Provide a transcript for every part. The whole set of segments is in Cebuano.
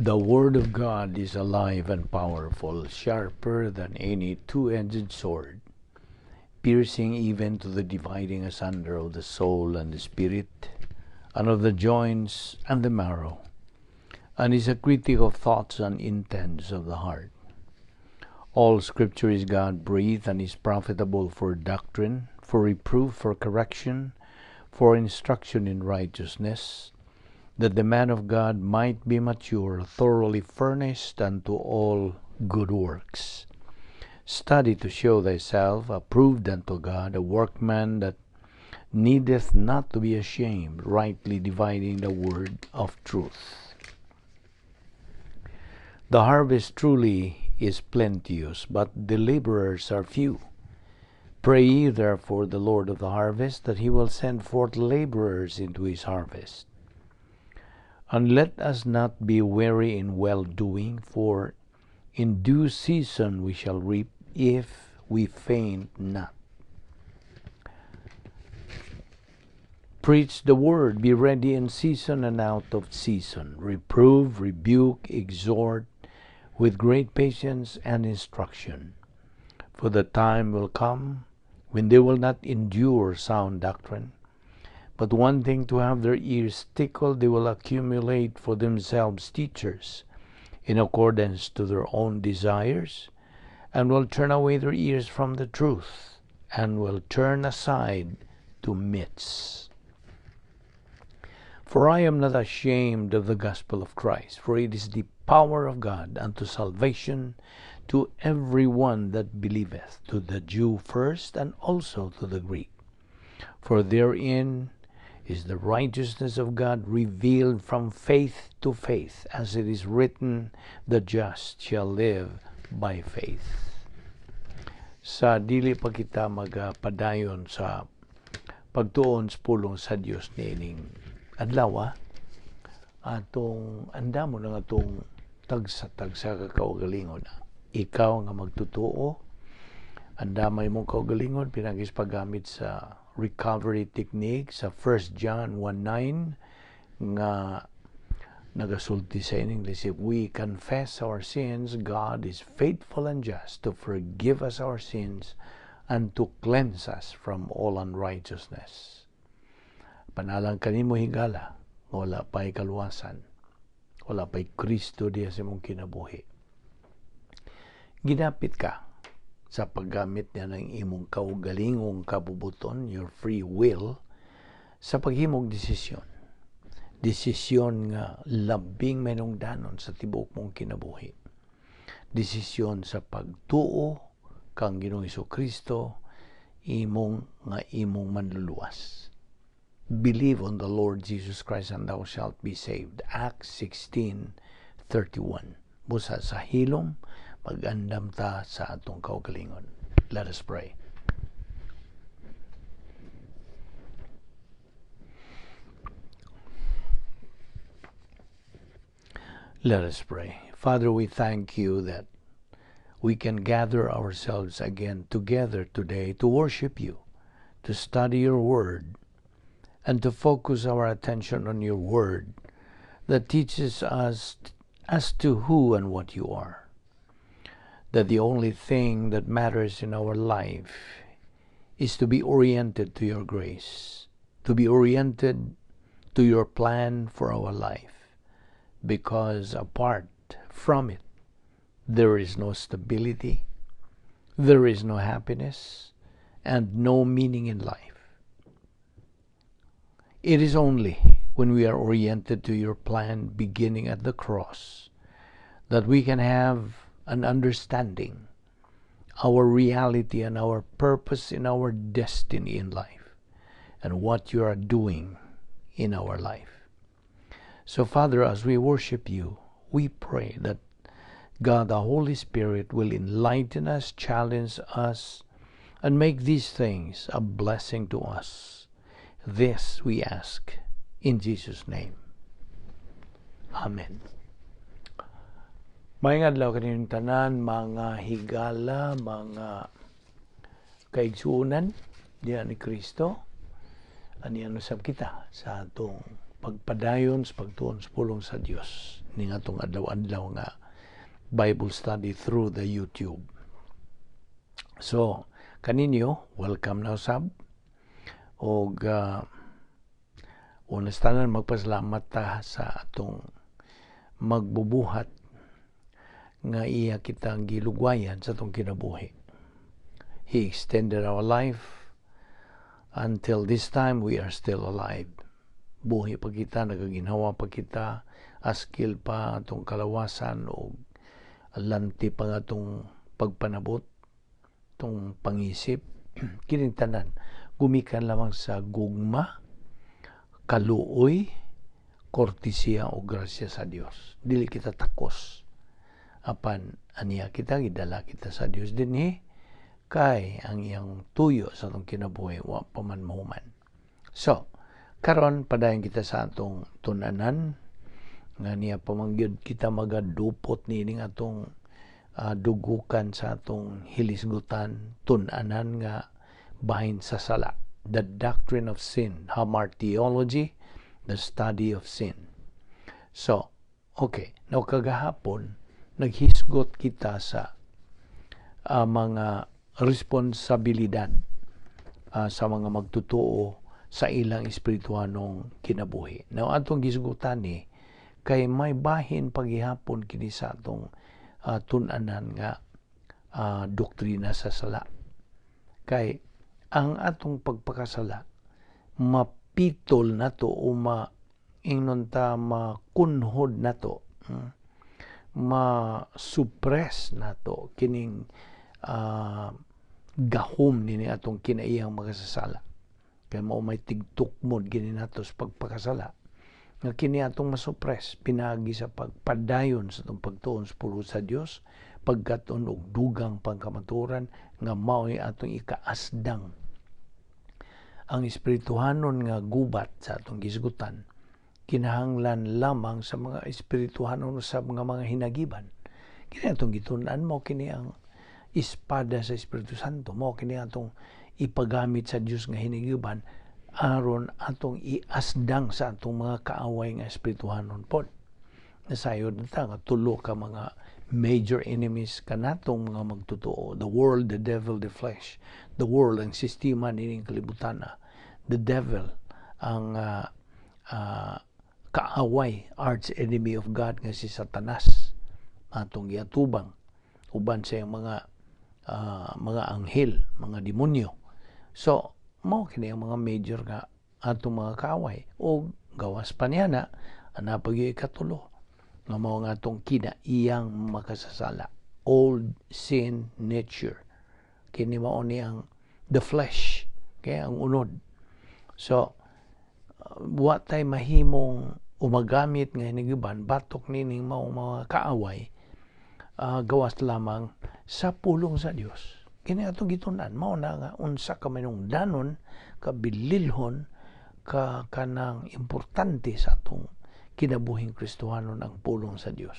The Word of God is alive and powerful, sharper than any two-edged sword, piercing even to the dividing asunder of the soul and the spirit, and of the joints and the marrow, and is a critic of thoughts and intents of the heart. All Scripture is God-breathed and is profitable for doctrine, for reproof, for correction, for instruction in righteousness, that the man of God might be mature, thoroughly furnished unto all good works. Study to show thyself approved unto God, a workman that needeth not to be ashamed, rightly dividing the word of truth. The harvest truly is plenteous, but the laborers are few. Pray ye therefore the Lord of the harvest that he will send forth laborers into his harvest. And let us not be weary in well-doing, for in due season we shall reap if we faint not. Preach the word, be ready in season and out of season. Reprove, rebuke, exhort with great patience and instruction. For the time will come when they will not endure sound doctrine, but wanting to have their ears tickled, they will accumulate for themselves teachers in accordance to their own desires, and will turn away their ears from the truth, and will turn aside to myths. For I am not ashamed of the gospel of Christ, for it is the power of God unto salvation to every one that believeth, to the Jew first, and also to the Greek. For therein is the righteousness of God revealed from faith to faith, as it is written, the just shall live by faith. Sa dili pa kita magapadayon sa pagtuon sa pulong sa Dios niining adlaw, atong andamon ang atong tagsa-tagsa ka kaugalingon. Ikaw nga magtutuo, andamay mong kaugalingon pinagis paggamit sa recovery technique sa 1 John 1:9 nga nagasulti sa in English, if we confess our sins, God is faithful and just to forgive us our sins and to cleanse us from all unrighteousness. Panalang kanimo higala, wala pa'y kaluwasan, wala pa'y Kristo diya sa imong kinabuhi. Ginapit ka sa paggamit niya ng imong kaugalingong kabubuton, your free will, sa paghimog desisyon. Desisyon nga labing mainungdanon sa tibuok mong kinabuhi. Desisyon sa pagtuo kang Ginoong Hesukristo, imong nga imong manluluwas. Believe on the Lord Jesus Christ and thou shalt be saved. Acts 16:31. Busa sa hilom, mag-andam ta sa atong kaugalingon. Let us pray. Let us pray. Father, we thank you that we can gather ourselves again together today to worship you, to study your word, and to focus our attention on your word that teaches us as to who and what you are. That the only thing that matters in our life is to be oriented to your grace, to be oriented to your plan for our life, because apart from it, there is no stability, there is no happiness, and no meaning in life. It is only when we are oriented to your plan beginning at the cross that we can have an understanding, our reality and our purpose in our destiny in life, and what you are doing in our life. So, Father, as we worship you, we pray that God, the Holy Spirit, will enlighten us, challenge us, and make these things a blessing to us. This we ask in Jesus' name. Amen. Maayong adlaw kaninyong tanan, mga higala, mga kaigsuonan diha ni Kristo. Anian usab kita sa atong pagpadayon sa pagtuon sa pulong sa Dios. Ning atong adlaw-adlaw nga Bible study through the YouTube. So, kaninyo, welcome na usab. Og una sa tanan, magpasalamat ta sa atong magbubuhat nga iya kitang gilugwayan sa atong kinabuhi. He extended our life until this time. We are still alive. Buhi pa kita, nagaginhawa pa kita, askil pa atong kalawasan o lanti pa nga atong pagpanabot, atong pangisip. Kining tanan gumikan lamang sa gugma, kaluoy, kortesiya o grasya sa Dios. Dili kita takos. Apan aniya kita, gidala kita sa Dios dinhi kay ang iyang tuyo sa atong kinabuhi wa pa man mahuman. So, karon padayon kita sa atong tun-anan nga niya pa man gyud kita magadupot niining atong dugukan sa atong hilisgutan, tun-anan nga bahin sa sala, the doctrine of sin, hamartiology, the study of sin. So, okay, now kagahapon naghisgot kita sa mga responsibilidad sa mga magtotoo sa ilang espirituhanong kinabuhi. Now, atong gisgutan ni kay may bahin paghihapon kini sa atong tun-anan nga doktrina sa sala. Kay ang atong pagpakasala mapitol nato o ma ingnon ta makunhod nato, ma-suppress nato kining gahom nini atong kinaiyang makasasala, kay mao may tigtukmod kini nato sa pagpakasala, nga kini atong masuppress pinaagi sa pagpadayon sa atong pagtuon sa pulong sa Dios, pagkat-on og dugang pangkamatuoran nga mao'y atong ikaasdang. Ang espirituhanon nga gubat sa atong gisgutan kinahanglan lamang sa mga espirituhanon sa mga hinagiban. Kini atong gitun-an, mao kini ang espada sa Espiritu Santo, mao kini atong ipagamit sa Dios nga hinagiban aron atong iasdang sa atong mga kaaway nga espirituhanon pod. Nasayod na ta nga tulo ka mga major enemies kanatong mga magtotoo: the world, the devil, the flesh. The world, ang sistema nining kalibutan. The devil, ang kaaway, arch enemy of God nga si Satanas atong giatubang uban sa iyang mga anghel, mga demonyo. So mao kini ang mga major nga atong mga kaaway, o gawas pa niya na ana pa gyud ikatulo nga mao nga atong kinaiyang makasasala, old sin nature. Kini mao ni ang the flesh, kaya ang unod. So wa tay mahimong umagamit nga hinagiban batok nining mao mga kaaway, gawas lamang sa pulong sa Dios. Kini atong gitun-an, mao na nga unsa ka manungdanon, ka bililhon, ka kanang importante sa atong kinabuhing Kristohanon ang pulong sa Dios.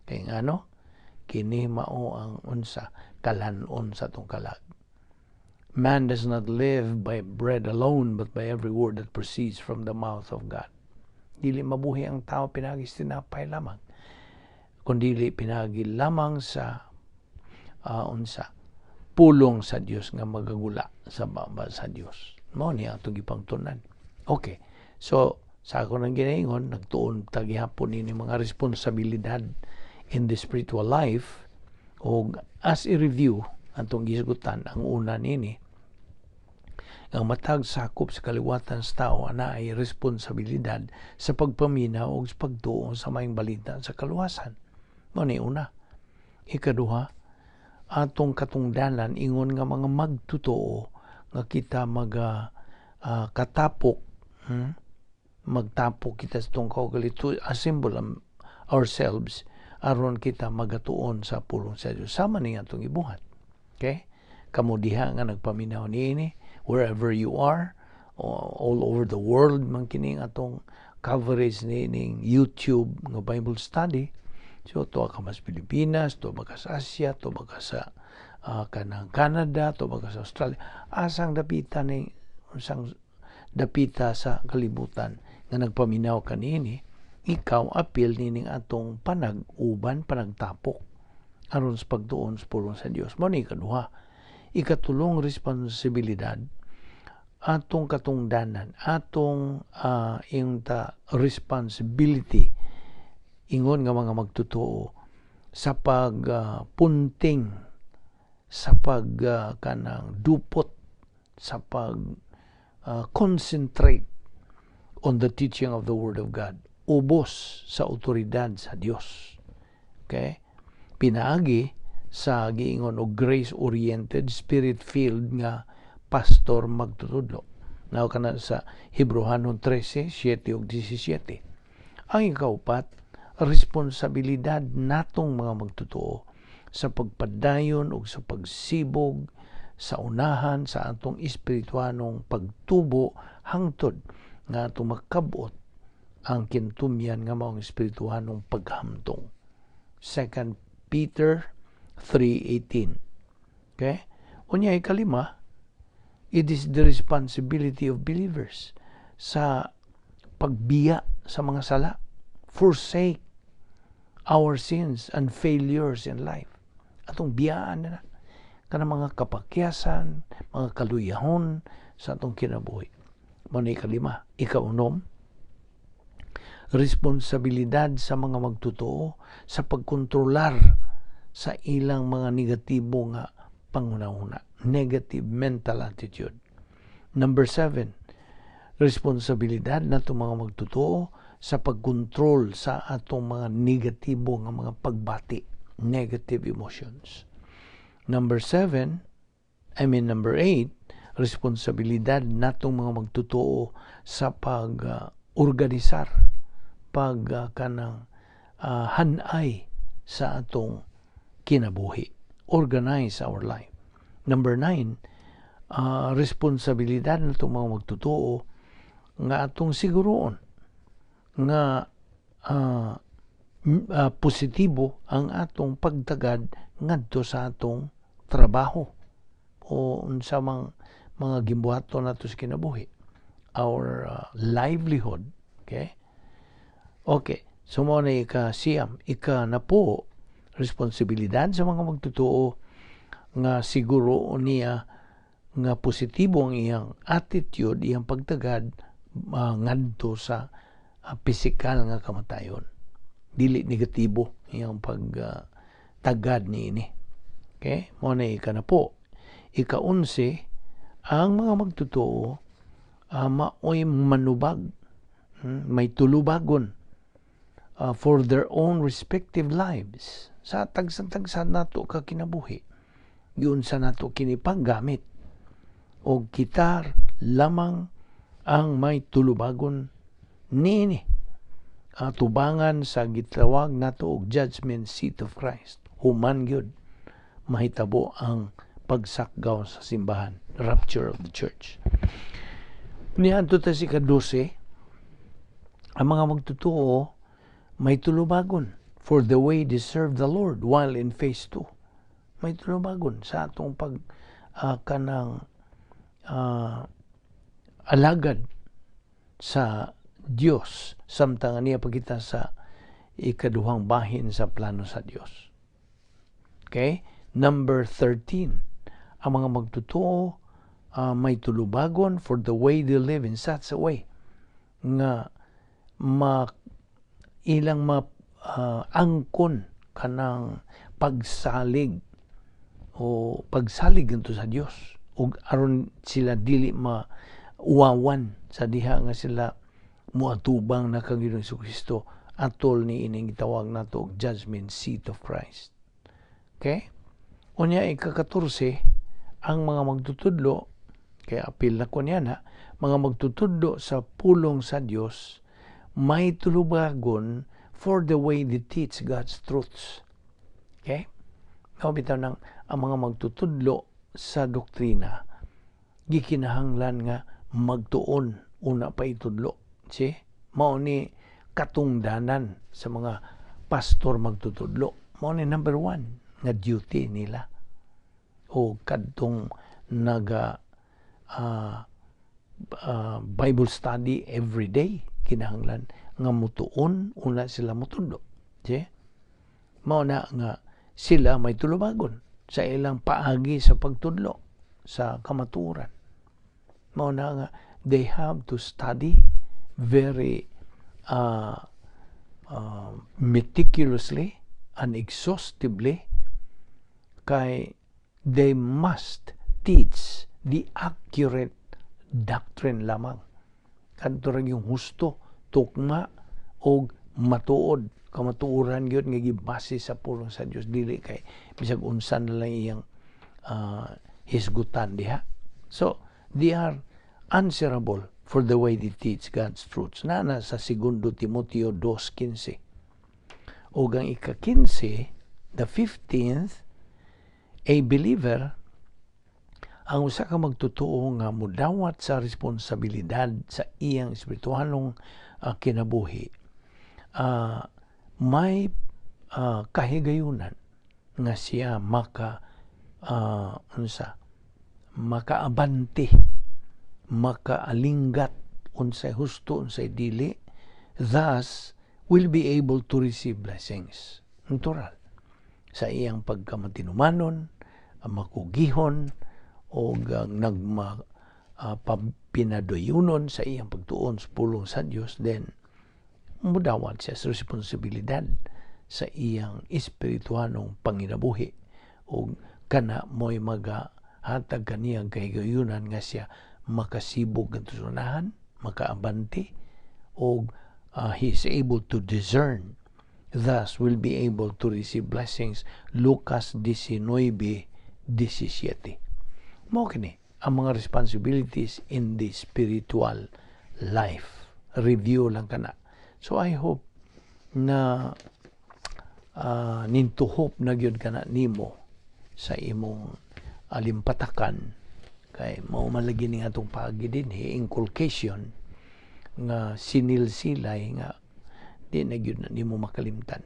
Kay ngano, kini mao ang unsa kalan-on sa atong kalag. Man does not live by bread alone, but by every word that proceeds from the mouth of God. Dili mabuhi ang tao pinaagi sa tinapay lamang, kundili pinaagi lamang sa unsa pulong sa Dios nga magagula sa baba sa Dios. Mao ni atong gipangtunan. Okay. So, sa ako nang ginaingon, nagtuon ta gihapon ini mga responsibilidad in the spiritual life, og as a review atong gisgutan ang una nini, ang matag sakop sa kaliwatan sa tao ana ay responsibilidad sa pagpaminaw og sa pagtuo sa maayong balita sa kaluwasan. Mao ni una. Ikaduha, atong katungdanan ingon nga mga magtotoo nga kita maga katapok, Magtapok kita sa atong kaugalingon to assemble ourselves aron kita magatuon sa pulong sa Dios. Sama ni atong ibuhat. Okay? Kamo diha nga nagpaminaw niini, wherever you are, all over the world man kini atong coverage ni ning YouTube nga Bible study. So tuwa ka mas Pilipinas, tuwa ka sa Asia, tuwa ka sa kanang Canada, tuwa ka sa Australia. Asang dapita ni unsang dapita sa kalibutan nga nagpaminaw kanini, Ikaw apil nining atong panag-uban, panagtapok aron sa pagtuon sa pulong sa Dios. Mao ni ikaduha. Ikatulong responsibilidad, atong katungdanan, atong ta responsibility ingon nga mga magtotoo sa pagpunting, sa pag kanang dupot, sa pag concentrate on the teaching of the Word of God ubos sa otoridad sa Dios. Okay? Pinaagi sa giingon og grace-oriented, spirit-filled nga pastor magtutudlo. Now kana sa Hebreohanon 13, 7 ug 17. Ang ikaupat, responsibilidad natong mga magtotoo sa pagpadayon ug sa pagsibog sa unahan sa atong espirituanong pagtubo hangtod nga atong makabot ang kintumyan nga maong espirituhanong paghamtong. 2 Peter 3:18. Okay? Unya ikalima, it is the responsibility of believers sa pagbiya sa mga sala. Forsake our sins and failures in life. Atong biyaan na kanang mga kapakyasan, mga kaluyahon sa atong kinabuhi. Mao na ikalima. Ikaunom, responsibilidad sa mga magtotoo sa pagkontrolar sa ilang mga negatibo nga panghuna-huna, negative mental attitude. Number 7, responsibilidad nato mga magtotoo sa pagkontrol sa atong mga negatibo nga mga pagbati, negative emotions. Number 7, I mean number 8, responsibilidad natong mga magtotoo sa pag-organisar, pag kanang hanay sa atong kinabuhi. Organize our life. Number 9, responsibilidad natong mga magtotoo nga atong siguroon nga positibo ang atong pagtagad ngadto sa atong trabaho o unsa mang mga gimbuhaton nato sa kinabuhi, our livelihood. Okay, so mao na ika 9. Ika napo, responsibilidad sa mga magtotoo nga siguro niya nga positibo ang iyang attitude, iyang pagtagad ngadto sa pisikal nga kamatayon, dili negatibo iyang pagtagad niini. Okay, mao na ika napo. Ika 11, ang mga magtotoo maoy manubag, may tulubagon for their own respective lives sa tagsa-tagsa nato ka kinabuhi. Giunsa nato kini paggamit og kita lamang ang may tulubagon niini tubangan sa gitawag nato og judgment seat of Christ, human gyud mahitabo ang pagsakgaw sa simbahan, rapture of the church. Niadto ta sa ika-12, ang mga magtotoo may tulubagon for the way they serve the Lord while in phase 2. May tulubagon sa atong pag kanang alagad sa Dios samtang niya pagita sa ikaduhang bahin sa plano sa Dios. Okay? Number 13, ang mga magtotoo may tulubagon for the way they live in such a way nga ma ilang ma angkon kanang pagsalig o pagsalig ngadto sa Dios ug aron sila dili ma uwawan sa diha nga sila moatubang na kang Ginoong Kristo atol ni ining gitawag nato og judgment seat of Christ. Okay? Unya ika-14, ang mga magtutudlo, kaya apil na ko niya na, mga magtutudlo sa pulong sa Dios may tulubagon for the way they teach God's truths. Okay? Mao bitaw nang ang mga magtutudlo sa doktrina gikinahanglan nga magtuon una pa itudlo. See? Mao ni katungdanan sa mga pastor magtutudlo. Mao ni number 1 nga duty nila. O kadtong naga Bible study every day, kinahanglan nga mutuon una sila mutudlo. See? Mao na nga sila may tulubagon sa ilang paagi sa pagtudlo sa kamatuoran. Mao na nga they have to study very meticulously and exhaustively kay they must teach the accurate doctrine lamang. Kadto ra yung husto, tukma og matuod, kamatuoran gyud nga gibase sa pulong sa Dios, dili kay bisag unsa na lang iyang hisgutan diha. So they are answerable for the way they teach God's truths. Na sa Segundo Timoteo 2:15. O ang ika-15, the 15th, a believer, ang usa ka magtotoo nga mudawat sa responsibilidad sa iyang espirituhanong kinabuhi, may kahigayunan nga siya maka unsa, makaabante, makaalinggat unsay husto, unsay dili, thus will be able to receive blessings natural sa iyang pagkamatinumanon, makugihon o nagma pinaduyunon sa iyang pagtuon sa pulong sa Dios. Then mudawat siya sa responsibilidad sa iyang espirituhanong panginabuhi o kana mo'y maga hatag kaniyang kahigayunan nga siya makasibog ng tusunahan, makaabante o he is able to discern, thus will be able to receive blessings. Lucas 19:17. Mao kini ang mga responsibilities in the spiritual life. Review lang kana. So I hope na nintuhop na gyud kana nimo sa imong alimpatakan kay mao man lagi ning atong paagi dinhi, inculcation nga sinilsilay nga di na gyud na nimo makalimtan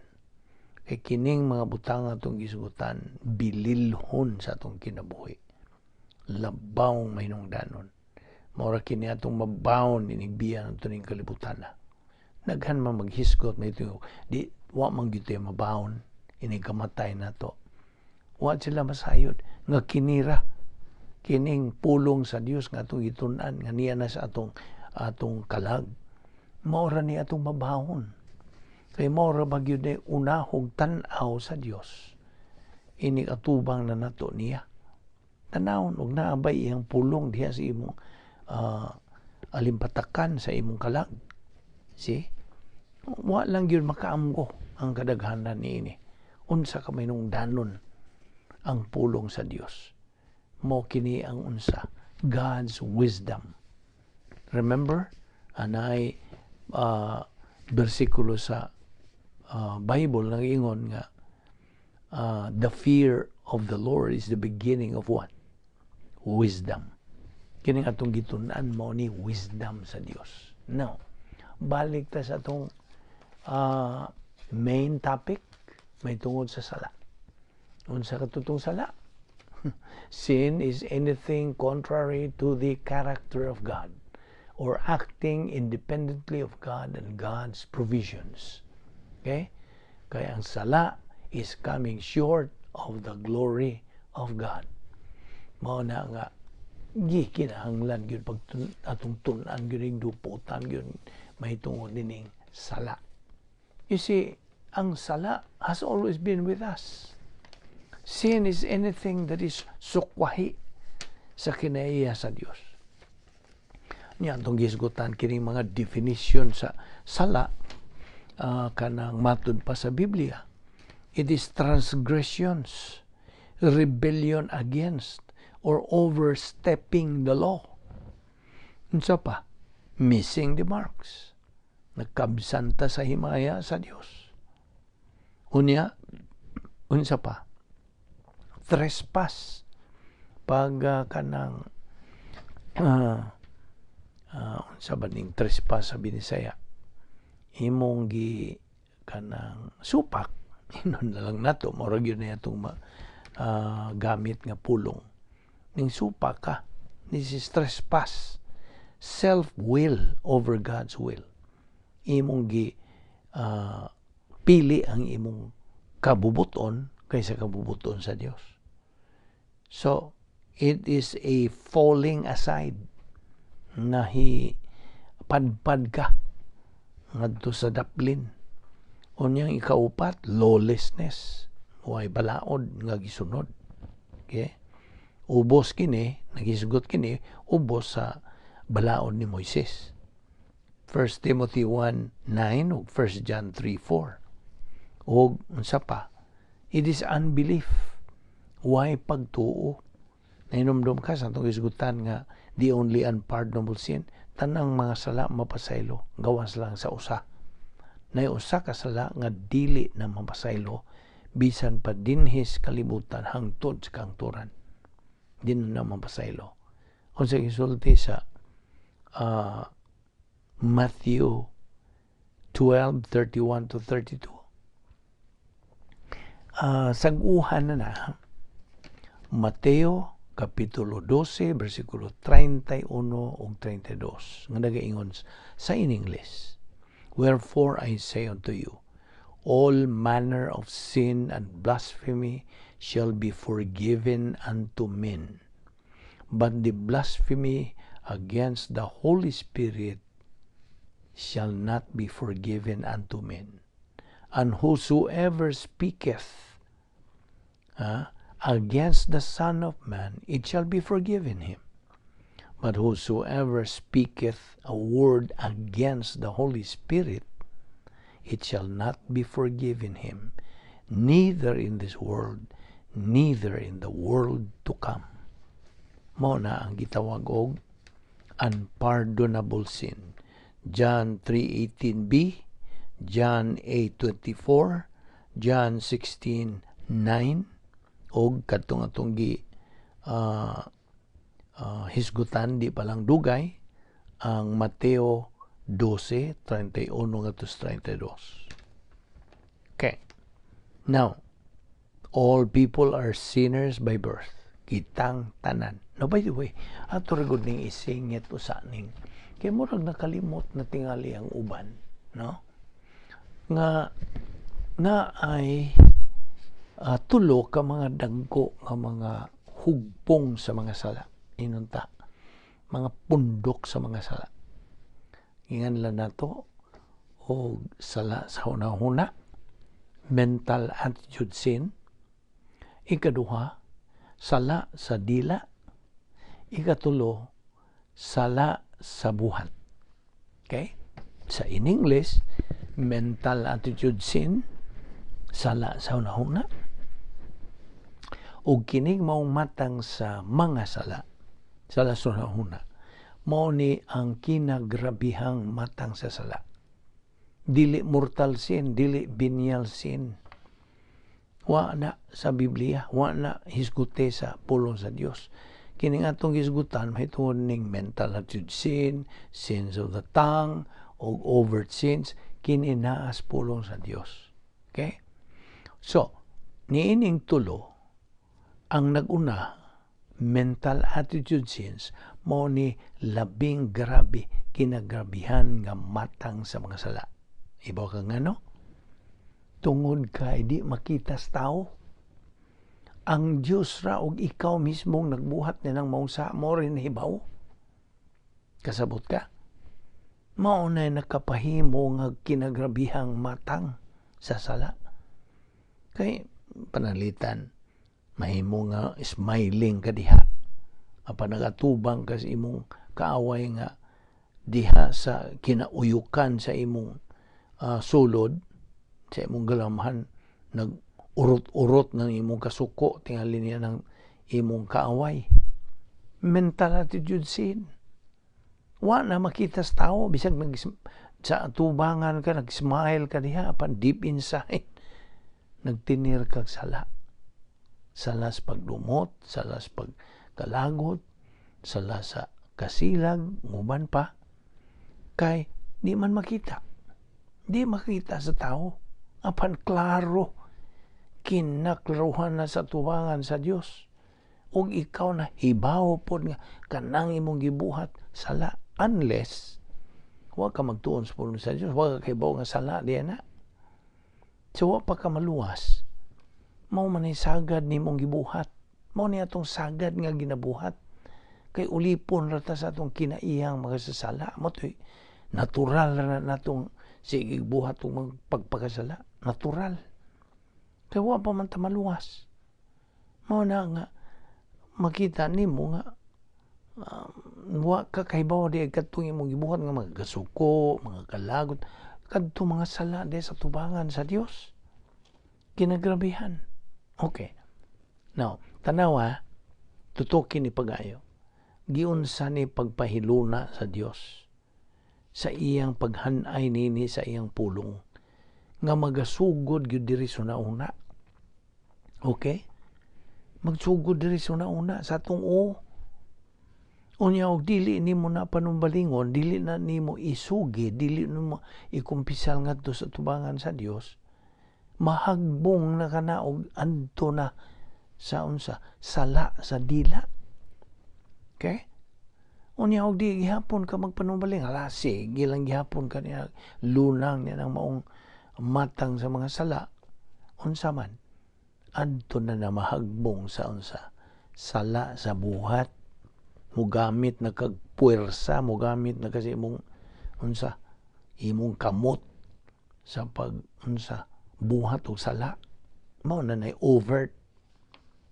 kay kining mga butang atong gisugutan bililhon sa atong kinabuhi, labaw mahinungdanon. Mao ra kini atong mabawon inig biya nato ning kalibutan na. Daghan man maghisgot may di wa man gyud mabawon inig kamatay nato. Wa sila masayod nga kinira kining pulong sa Dios nga atong gitun-an nga niya na sa atong kalag. Mao ra ni atong mabawon. Kay mao ra ba gyud ni unahog tan-aw sa Dios. Inig atubang na nato niya. Tanawon og naa bay iyang pulong diha sa imong alimpatakan, sa imong kalag. See? Wa lang gyud makaamgo ang kadaghanan niini. Unsa ka danon ang pulong sa Dios. Mo kini ang unsa? God's wisdom. Remember, anay bersikulo sa Bible nang ingon nga the fear of the Lord is the beginning of what? Wisdom. Kining atong gitun-an mao ni wisdom sa Dios. Now, balik ta sa atong main topic, may tungod sa sala. Unsa katutong sala? Sin is anything contrary to the character of God or acting independently of God and God's provisions. Okay? Kaya ang sala is coming short of the glory of God. Mao na nga gikinahanglan gyud pag atong tun-an gyud ning duputan gyud mahitungod nining sala. You see, ang sala has always been with us. Sin is anything that is sukwahi sa kinaiya sa Dios. Niya atong gisgutan kining mga definition sa sala kanang matud pa sa Biblia. It is transgressions, rebellion against, or overstepping the law. Unsa pa? Missing the marks. Nagkabsan ta sa himaya sa Dios. Unya, unsa pa? Trespass. Pag kanang unsa ba ning trespass sa Binisaya? Imong gi kanang supak, inon na lang nato, murag yun na itong gamit nga pulong ning supak ka. This is trespass, self will over God's will. Imong gi pili ang imong kabubuton kaysa kabubuton sa Dios. So, it is a falling aside na hi padpad ka ngadto sa daplin. Unyang ikaupat, lawlessness. Way balaod nga gisunod. Okay? Ubos kini, naghisgot kini, ubos sa balaod ni Moises. 1 Timothy 1:9 ug 1 John 3:4. Ug unsa pa? It is unbelief. Way pagtuo. Nahinumdum ka sa atong hisgutan nga the only unpardonable sin, tanang mga sala mapasaylo, gawas lang sa usa. Nay usa ka sala nga dili na mapasaylo bisan pa dinhis kalibutan hangtod sa kahangturan. Di na mapasaylo. Unsa gisulti sa Matthew 12:31 to 32? Sag-uhan na na. Mateo Kapitulo 12, versikulo 31 ug 32 nga nagaingon sa in English: "Wherefore I say unto you, all manner of sin and blasphemy shall be forgiven unto men, but the blasphemy against the Holy Spirit shall not be forgiven unto men. And whosoever speaketh against the Son of Man, it shall be forgiven him. But whosoever speaketh a word against the Holy Spirit, it shall not be forgiven him, neither in this world, neither in the world to come." Mao na ang gitawag og unpardonable sin. John 3:18b, John 8:24, John 16:9, og kadtong atong gi hisgutan di pa lang dugay, ang Mateo 12:31 ngadto 32. Okay. Now, all people are sinners by birth. Kitang tanan. No, by the way, ato ra gud ning isingit usa ning kay murag nakalimot na tingali ang uban, no? Nga na ay tulo ka mga dagko nga mga hugpong sa mga sala. Inunta, mga pundok sa mga sala. Ingan lang nato og sala sa hunahuna, mental attitude sin. Ikaduha, sala sa dila. Ikatulo, sala sa buhat. Okay? Sa in English, mental attitude sin, sala sa hunahuna, ug kining maong matang sa mga sala, sala sa hunahuna, mao ni ang kinagrabihang matang sa sala. Dili mortal sin, dili venial sin. Wa na sa Biblia, wa na hisgute sa pulong sa Dios. Kining atong hisgutan mahitungod ning mental attitude sin, sins of the tongue, o overt sins, kini naa sa pulong sa Dios. Okay? So, niining tulo, ang naguna, mental attitude sins, mao ni labing grabe, kinagrabihan nga matang sa mga sala. Ibaw ka nga, no? Tungod kay di makita sa tao. Ang Diyos ra og ikaw mismong nagbuhat nilang mausa mo rin hibaw. Kasabot ka? Mao na nakapahimo nga kinagrabihang matang sa sala. Kay panalitan, mahimo nga smiling ka diha. Apan nagatubang ka sa imong kaaway nga diha sa kinauyukan sa imong sulod, sa imong galamhan, nag urot-urot ng imong kasuko, tingali niya ng imong kaaway. Mental attitude sin. Wa na makita sa tao, bisag nag sa tubangan ka, nag-smile ka diha, apan deep inside, nagtinir kag sala. Sala sa pagdumot, sala sa pagkalagot, sala sa kasilag, nguban pa, kay di man makita. Di makita sa tao. Apan klaro, kinaklaruhan na sa tubangan sa Dios. Ug ikaw na hibaw pod nga kanang imong gibuhat sala, unless Wa ka magtuon sa pulong sa Dios, wa ka kahibaw nga sala diay na. So wa pa ka maluwas. Mao man ni sagad nimong gibuhat. Mao ni atong sagad nga ginabuhat. Kay ulipon ra ta sa atong kinaiyang makasasala. Mao to'y natural ra na natong sige buhat og pagpakasala. Natural. Kay wa pa man ta maluwas. Mao na nga makita nimo nga wa ka kahibaw di kadtong imong gibuhat nga mga kasuko, mga kalagot, kadto mga sala di sa tubangan sa Dios. Kinagrabihan. Okay. Now, tanawa, tutukin ni pag-ayo. Giunsa ni pagpahiluna sa Dios sa iyang paghanay nini sa iyang pulong nga magasugod gyud diri sa una. Okay? Magsugod diri sa una sa atong o. Unya og dili nimo na panumbalingon, dili na nimo isugi, dili nimo ikumpisal ngadto sa tubangan sa Dios, mahagbong na kana og adto na sa unsa, sala sa dila. Okay? Unya og di gihapon ka magpanumbaling, hala, sige lang gihapon ka niya lunang niya ng maong matang sa mga sala, unsa man, adto na na mahagbong sa unsa, sala sa buhat. Mugamit na kag puwersa, mugamit na kasi imong unsa, imong kamot sa pag unsa, buhat og sala. Mao na nay overt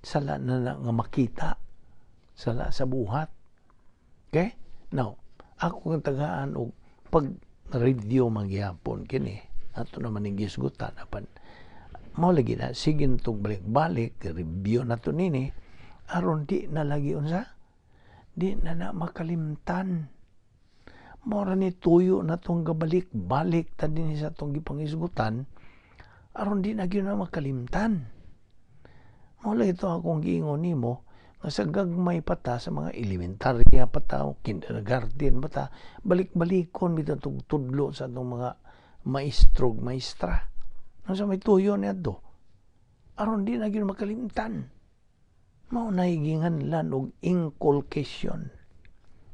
sala na, na nga makita, sala sa buhat. Okay? Now, ako ang tagaan og pag review magyapon kini ato naman ning gisgutan, apan mao lagi na sige na tong balik-balik review na to nini aron di na lagi unsa, di na na makalimtan. Mao ra ni tuyo na tong gabalik-balik ta dinhi sa atong gipangisgutan aron di na gyud na makalimtan. Mao lagi to akong giingon nimo nga sa gagmay pa ta, sa mga elementarya pa ta, kindergarten pa ta, balik-balikon bitaw tong tudlo sa atong mga maestro ug maestra. Unsa may tuyo niadto? Aron di na gyud makalimtan. Mao na gihinganlan og inculcation.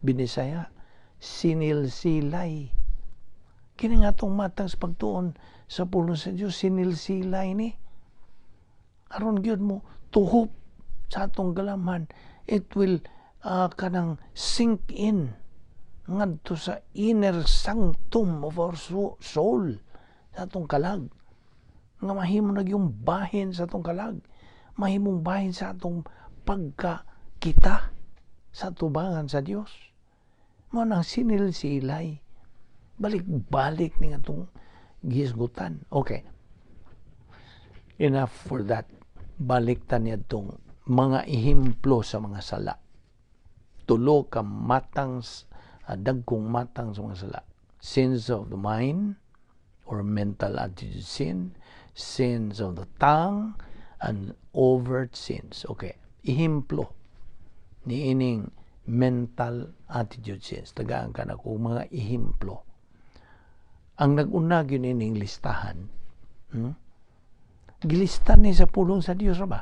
Binisaya, sinilsilay. Kini nga atong matang sa pagtuon sa pulong sa Dios, sinilsilay ni. Aron gyud mo tuhop sa atong galamhan, it will kanang sink in ngadto sa inner sanctum of our soul, sa atong kalag, nga mahimo na yung bahin sa atong kalag, mahimong bahin sa atong pagka kita sa tubangan sa Dios. Mao nang sinilsilay, balik-balik ni atong gihisgutan. Okay, enough for that. Balik ta niadtong mga ehemplo sa mga sala. Tulo ka matang, dagkong matang sa mga sala: sins of the mind or mental attitude sin, sins of the tongue, and overt sins. Okay, ehemplo ni ining mental attitude sins. Tagaan ka na kung mga ehemplo. Ang nag-una gyud ining listahan, Gilistan ni sa pulong sa Dios ra ba?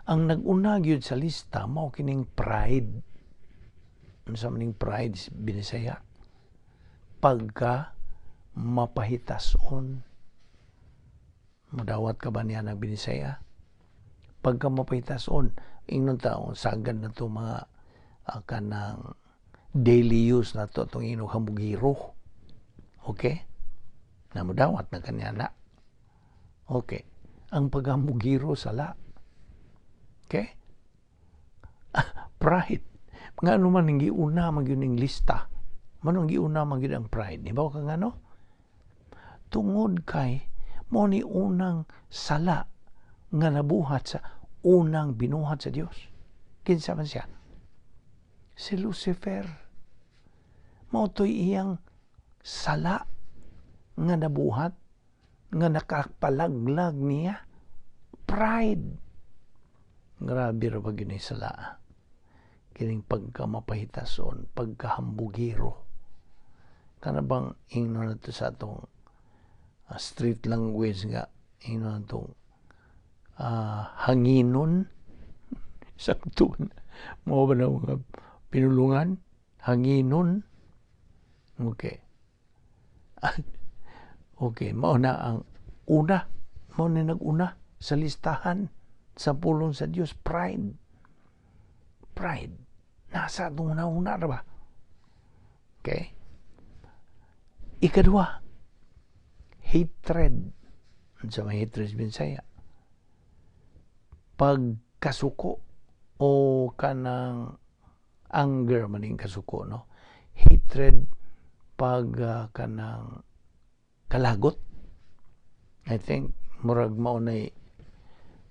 Ang nag-una gyud sa lista mao kining pride. Unsa man ning pride Binisaya? Pagka mapahitason. Mudawat ka ba niya ng Binisaya? Pagka mapahitason, ingnon ta sagad na to mga kanang daily use na to itong inog hambugiro. Okay? Namudawat na kanya na. Okay. Ang paghambugiro, sala. Okay? Pride. Nga ano man ang giuna man gyud ning lista. Manong giuna man gyud ang pride. Di ba ka ngano? Tungod kay mo ni unang sala nga nabuhat sa unang binuhat sa Dios. Kinsa man siya? Si Lucifer. Mao to'y iyang sala nga nabuhat nga nakapalaglag niya. Pride. Grabe ra ba gyud ni sala. Kining pagkamapahitason, pagkahambugiro. Kana bang ingnon nato sa atong street language nga ingnon natong hanginon, sakto mao ba na mga pinulungan, hanginon. Okay. Okay, mao na ang una, mao na nag-una sa listahan sa pulong sa Dios, pride. Pride. Nasa atong una-una ra ba? Okay? Ikaduha, hatred. Unsa may hatred sa Bisaya? Pagkasuko o kanang anger maning kasuko, no? Hatred, pag kanang kalagot. I think murag mao nay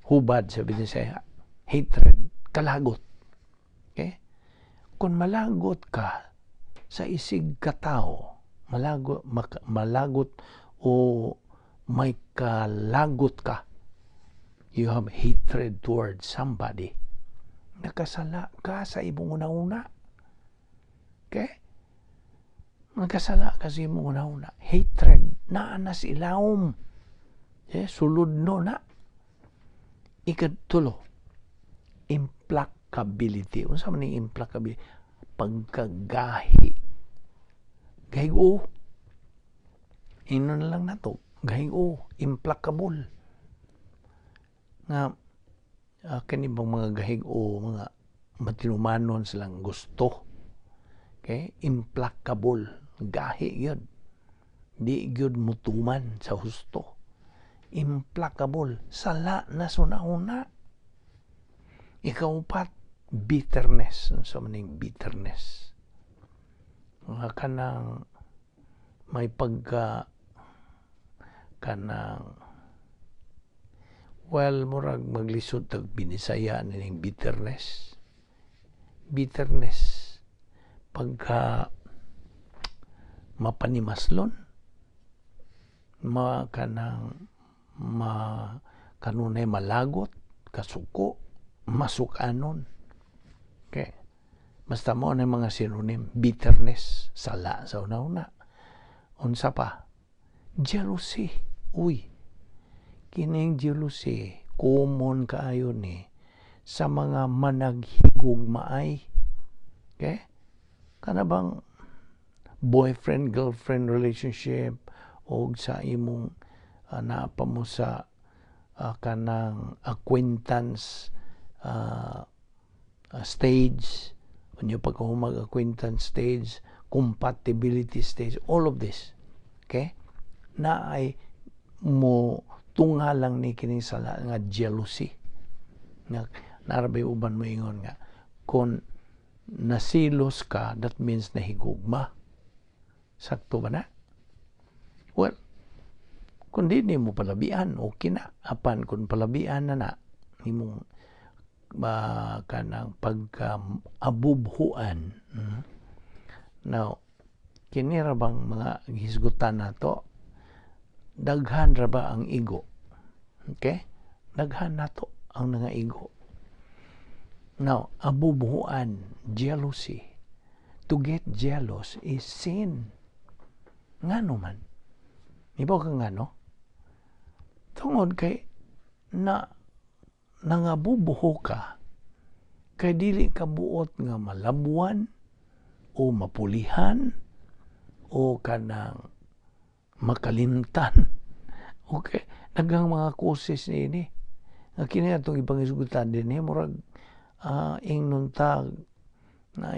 hubad sa Binisaya. Hatred, kalagot. Okay? Kung malagot ka sa isig katao, malagot, malagot o may kalagot ka, you have hatred towards somebody, nakasala ka sa imong una-una. Okay? Nakasala ka sa imong una-una. Hatred, naa na sa ilawom. Okay? Sulod no na. Ikatulo, implacability. Unsa man ning implacability? Pagkagahi. Gahigo. Ino na lang nato. Gahigo. Implacable. Nga, kani bang mga gahigo, mga matinumanon silang gusto. Okay? Implacable. Gahi yun. Di gyud mutuman sa husto. Implacable. Sala na suna-una. Ikaupat, bitterness. Unsa man ning bitterness? Nga kanang may pagka kanang, well, murag maglisod tag Binisaya ning bitterness. Bitterness, pagka mapanimaslon, ma kanang ma kanunay malagot, kasuko, masukanon. Okay. Basta mo na mga synonym, bitterness, sala sa una-una. Unsa pa? Jealousy. Uy, kining jealousy, common kaayo ni sa mga managhigugmaay. Okay? Kana bang boyfriend girlfriend relationship o sa imong naa pa mo sa kanang acquaintance stage, unya pagkahumag acquaintance stage, compatibility stage, all of this, okay, na ay mo tunga lang ni kining sala nga jealousy. Nga narabay uban mo ingon nga kung nasilos ka, that means nahigugma. Sakto ba na? Well, kung di mo palabian, okay na. Apan kung palabian na na imong kanang pagka abubhuan. Now, kini ra bang mga hisgutan nato, daghan ra ba ang igo? Okay, daghan nato ang nangaigo. Now, abubhuan, jealousy. To get jealous is sin. Ngano man? Ibaw ka ngano? Tungod kay na nangabubuho ka kay dili ka buot nga malabuan o mapulihan o kanang makalimtan. Okay? Daghang mga causes niini. Nga kini atong ipangisgutan din eh, murag ingnon ta na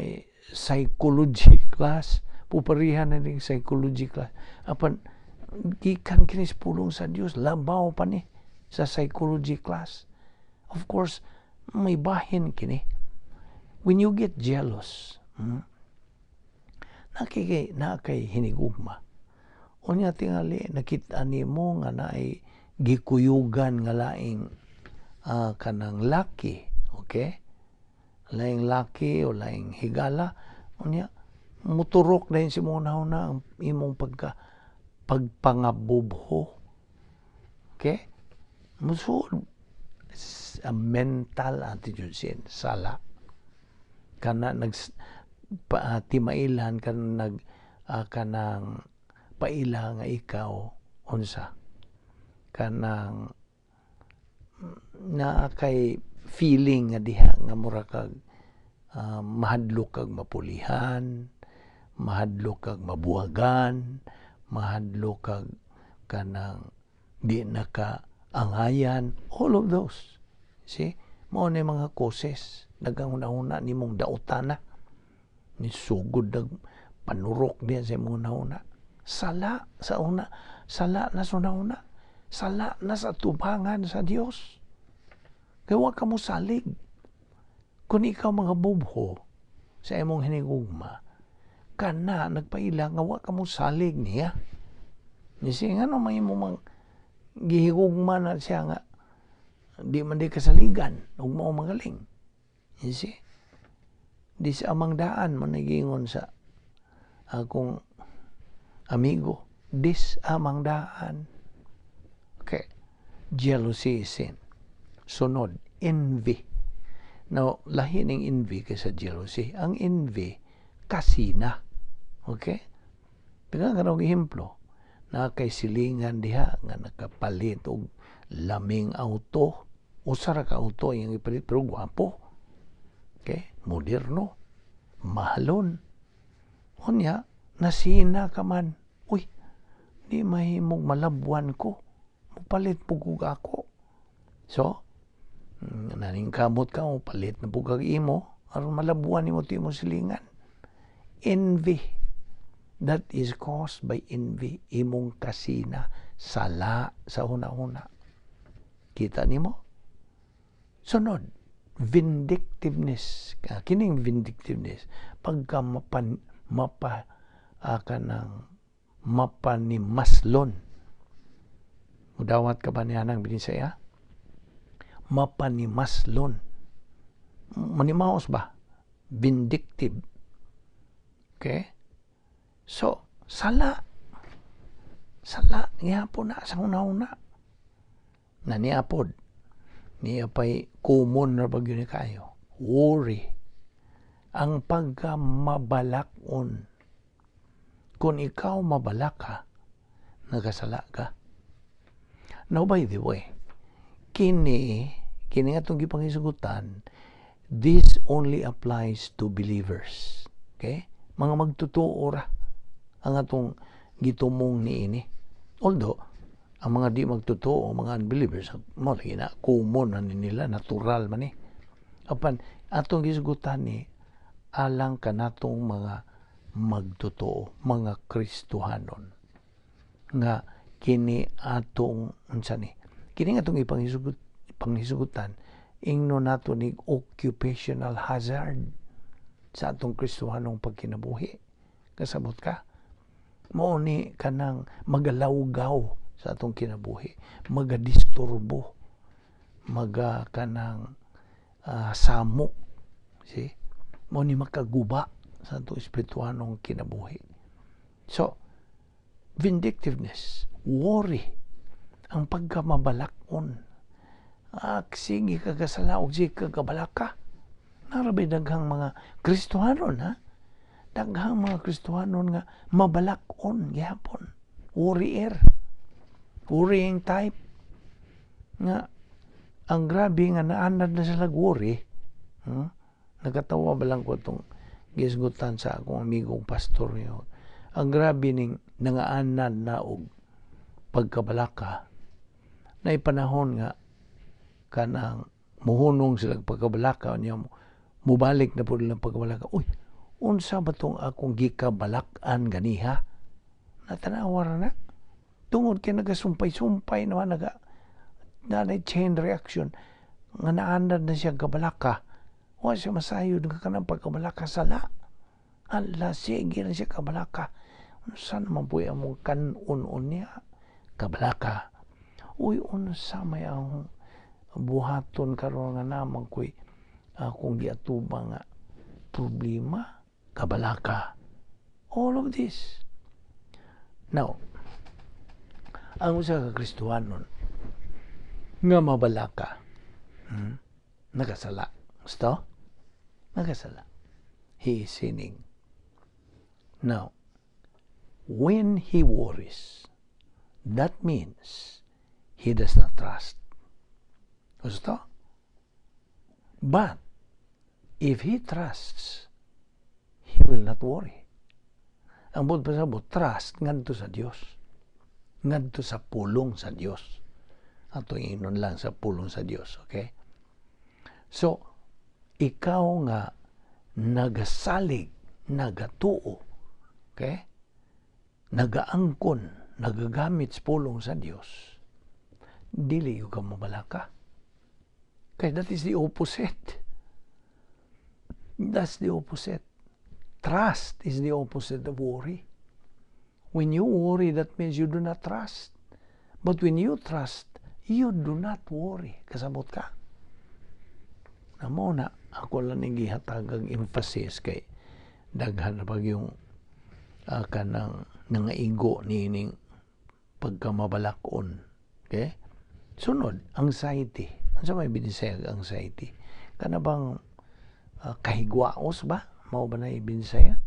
psychology class, puparihan na ning psychology class. Apan gikan kini sa pulong sa Dios, labaw pa ni sa psychology class. Of course, may bahin kini. When you get jealous, nakikay na kay hinigugma. Unya tingali nakita nimo nga naay gikuyugan nga laing kanang laki, okay? Laing laki o laing higala, unya muturok na si mo na ang imong pagka pagpangabubho. Okay? Musuod a mental attitude sin sala kana nag pa, timailan kana nag kanang paila nga ikaw unsa kanang naa kay feeling nga diha nga mura kag mahadlok kag mapulihan. Mahadlok kag mabuhagan, mahadlok kag kanang di na ka angayan, all of those. See? Mao na mga causes. Daghang hunahuna nimong daotana. Ni sugod nag panurok diyan sa imong hunahuna. Sala sa una, sala na sa hunahuna. Sala na sa tubangan sa Dios. Kay wa ka mo salig. Kung ikaw mga bubho sa imong hinigugma, kana nagpaila nga wa ka mo salig niya. Ni siya nga no may mo mang gihigugma na siya nga di man di kasaligan ug mao magaling. You see? Di sa amang daan man nagingon sa akong amigo. Dis amang daan. Okay. Jealousy is sin. Sunod, envy. Now, lahi ning envy kaysa jealousy. Ang envy, kasina. Okay? Bigyan ka ng ehemplo na kay silingan diha nga nakapalit og laming auto, usa ra ka auto iyang ipalit pero gwapo. Okay? Moderno, mahalon. Unya, nasina ka man. Uy, di mahimong malabwan ko. Mupalit pud ako. So, naning kamot ka, palit na pud kag imo, aron malabuan nimo ti imo silingan. Envy. That is caused by envy. Imong kasina, sala sa huna-huna. Kita nimo? Sunod, vindictiveness. Kining vindictiveness, pagka mapan, mapa, kanang mapanimaslon. Mudawat ka ba niya ng Binisaya? Mapanimaslon. Manimaos ba? Vindictive. Okay? So, sala. Sala, gihapon na sa una-una. Na niapod. Niya pa'y common na pag yun kayo. Worry. Ang pagka mabalakon. Kung ikaw mabalak ka, nagasala ka. Now, by the way, kini nga itong gipangisugutan, this only applies to believers. Okay? Mga magtotoo ra ang atong gitumong niini. Although, ang mga di magtotoo, mga unbelievers, mo lagi na, common na nila, natural man eh. Apan, atong gisugutan ni, alang kanatong mga magtotoo, mga Kristohanon. Nga kini atong unsa ni? Kini nga atong ipanghisugutan, ingno nato ni occupational hazard sa atong Kristohanong pagkinabuhi. Kasabot ka? Mao ni kanang magalawgaw sa atong kinabuhi, magadisturbo, maga kanang samok, see? Mao ni makaguba sa atong espirituhanong kinabuhi. So, vindictiveness, worry, ang pagkamabalakon. Ah, sige ka kasala og sige ka kabalaka. Narabay daghang mga Kristohanon, ha? Daghang mga Kristohanon nga mabalakon gihapon. Worrier. Worrying type. Nga ang grabe nga naanad na sila worry. Nagatawa ba lang ko itong gisgutan sa akong amigong pastor yun. Ang grabe ning nangaanad na og pagkabalaka na panahon nga kanang muhunong sila pagkabalaka niya, mubalik na po nilang pagkabalaka. Uy, unsa ba tong akong gikabalak-an ganiha? Natanawa ra na tungod kay nagasumpay-sumpay naman, naga na chain reaction nga naanad na siya kabalaka, wa siya masayod nga kanang pagkabalaka sala. Ala, sige na siya kabalaka, unsa naman po ang kanon niya kabalaka. Uy, unsa may ang buhaton karon nga naman ko'y akong giatubang nga problema? Kabalaka. All of this. Now, ang usa ka Kristohanon nga mabalaka, Nakasala. Gusto? Nakasala. He is sinning. Now, when he worries, that means he does not trust. Gusto? But if he trusts, he will not worry. Ang buot pasabot, trust ngadto sa Dios. Ngadto sa pulong sa Dios. Ato ingnon lang sa pulong sa Dios, okay? So, ikaw nga nagasalig, nagatuo, okay? Nagaangkon, nagagamit sa pulong sa Dios. Dili gyud ka mabalaka. Kay that is the opposite. That's the opposite. Trust is the opposite of worry. When you worry, that means you do not trust. But when you trust, you do not worry. Kasabot ka? Mao na, ako lang ning gihatag ang emphasis kay daghan na pag yung kanang nangaigo niining pagkamabalakon. Okay? Sunod, anxiety. Ano sa may Binisaya anxiety? Kana bang kahigwaos ba? Mao ba na Binisaya?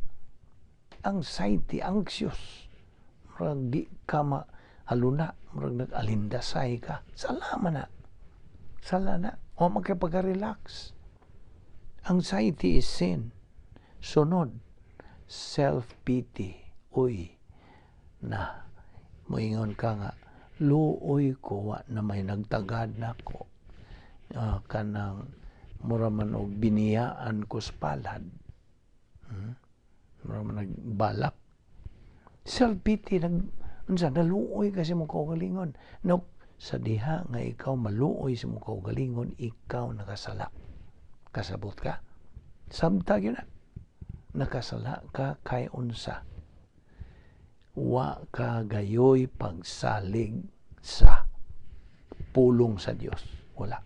Anxiety, anxious. Murag di ka haluna, murag nag-alindasay ka. Sala man na. Sala na. O magkapag-relax. Anxiety is sin. Sunod, self-pity. Uy, na, moingon ka nga, luoy ko, wa na may nagtagad nako. Kanang mura man og biniyaan ko sa palad. Mura man nagbalak. Self-pity, nag, unsa, naluoy kasi mo kaugalingon. No, sa diha nga ikaw maluoy sa imong kaugalingon, ikaw nakasala. Kasabot ka? Samtang gyud na. Nakasala ka kay unsa? Wa ka gayoy pagsalig sa pulong sa Dios. Wala.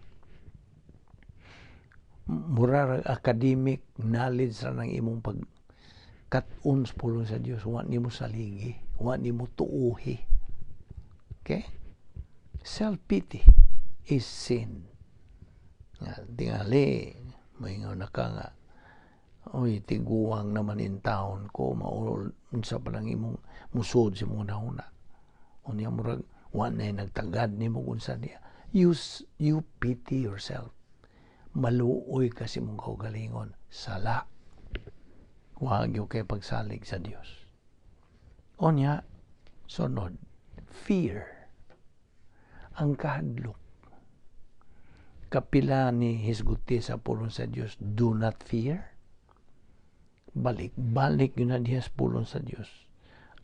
Mura academic knowledge ra nang imong pag kat-on sa pulong sa Dios, wa nimo saligi, wa nimo tuuhi. Okay? Self-pity is sin. Nga, tingali, moingon na ka nga, "Oy, tiguang naman in town ko," maul, unsa pa lang imong musod sa imong nahuna. Unya murag, wa na nagtagad nimo kung sa niya. You pity yourself. Maluoy ka sa imong kaugalingon. Sala. Wa gyud kay pagsalig sa Dios. Unya, sunod, fear. Ang kahadlok. Kapila ni hisguti sa pulong sa Dios, "Do not fear." Balik, balik gyud na diha sa pulong sa Dios.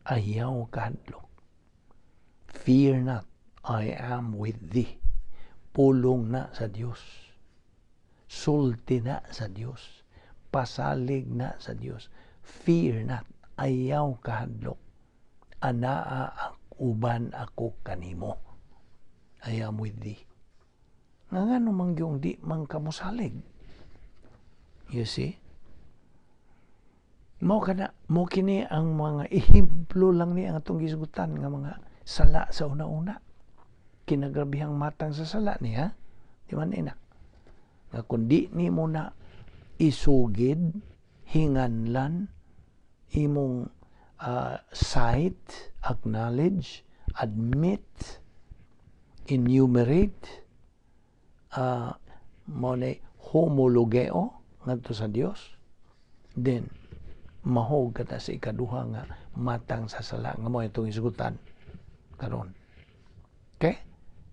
Ayaw kahadlok. "Fear not, I am with thee." Pulong na sa Dios. Sulti na sa Dios. Pasalig na sa Dios. "Fear not, ayaw kahadlok. Anaa ang uban ako kanimo." "I am with thee." Nga ngano man gyung di man kamusalig? You see? Mao kana, mo kini ang mga ehemplo lang ni ang atong gisgutan nga mga sala sa una-una. Kinagrabihang matang sa sala niya, di man ina? Nga kung di nimo na isugid, hinganlan, imong sight, acknowledge, admit, enumerate, mao na homologeo ngadto sa Dios, then mahog ka ta sa ikaduha nga matang sa sala nga mo itong isgutan karon. Okay?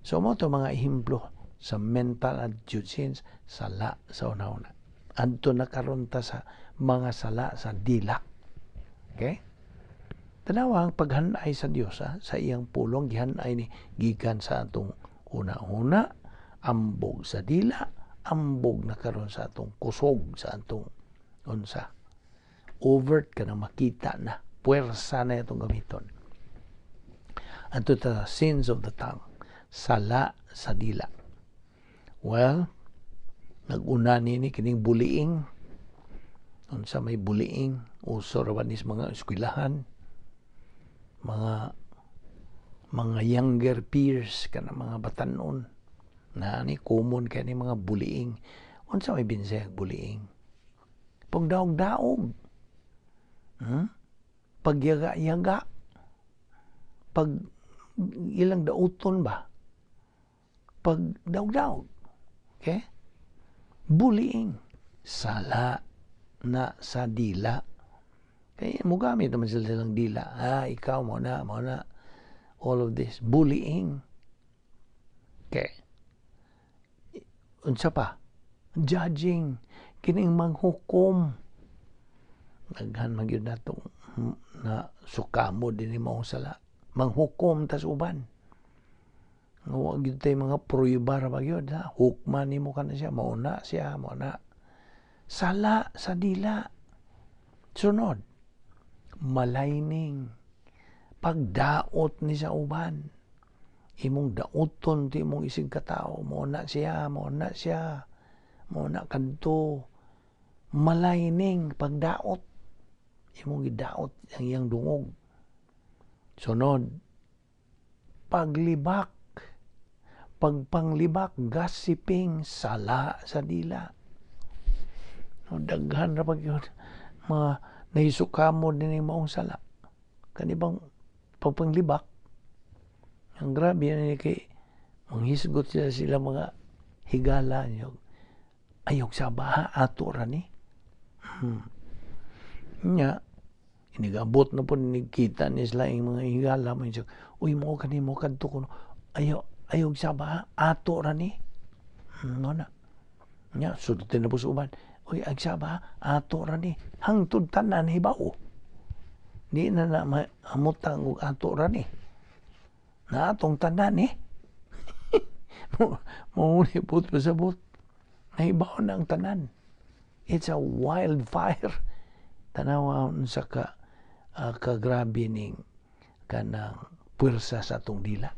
So mo to mga ehemplo sa mental attitude sins, sala sa una-una. Adto na karon ta sa mga sala sa dila. Okay? Tanawa ang paghanay sa Dios ha, sa iyang pulong gihanay ni gikan sa atong una-una, ambog sa dila, ambog na karon sa atong kusog, sa atong unsa. Overt ka na makita na, puwersa na itong gamiton. Adto ta sins of the tongue, sala sa dila. Well, nag-una nini kining bullying. Unsa may bullying? Uso ra ba ni sa mga eskwelahan? Mga younger peers kana mga batanon na ni common kay ni mga bullying. Unsa may Binisaya bullying? Pagdaog-daog. Pagyaga-yaga. Pag ilang dauton ba? Pag daog-daog. Okay? Bullying. Sala na sa dila. Kay mugamit naman sila silang dila. "Ah, ikaw mo na, mo na." All of this bullying. Okay. Unsa pa? Judging. Kining manghukom. Daghan man gyud natong na sukamo din mo sala. Manghukom tas uban. Nga wa gyud tay mga prueba ra ba gyud, ha. Hukman nimo kana siya, mao na siya, mao na. Sala sa dila. Sunod, maligning. Pagdaot ni sa uban. Imong dauton ti imong isig katao, mao na siya, mao na siya, mao na kadto. Maligning, pagdaot. Imong gidaot ang iyang dungog. Sunod, paglibak. Pagpanglibak, gossiping, sala sa dila. No, daghan ra pag yun, mga nahisukamo din yung maong sala. Kanibang pagpanglibak, ang grabe yan kay manghisgot sila sila mga higala niyo. "Ayog sa baha, ato ra ni." Nya, inigabot na po nigkita ni sila yung mga higala mo siya, "Uy, mo kani mo kadto kuno." "Ayo, ayog sa baha, ato ra ni." No na. Nya, sulti na po sa uban. "Uy, ag sa ba, ato ra ni." Hangtod tanan hibaw. Di na na maamutang og ato ra ni. Na atong tanan eh. Mo ni but pasabot. Nahibaw na ang tanan. It's a wildfire. Tanawa unsa ka kagrabe ning kanang puwersa sa atong dila.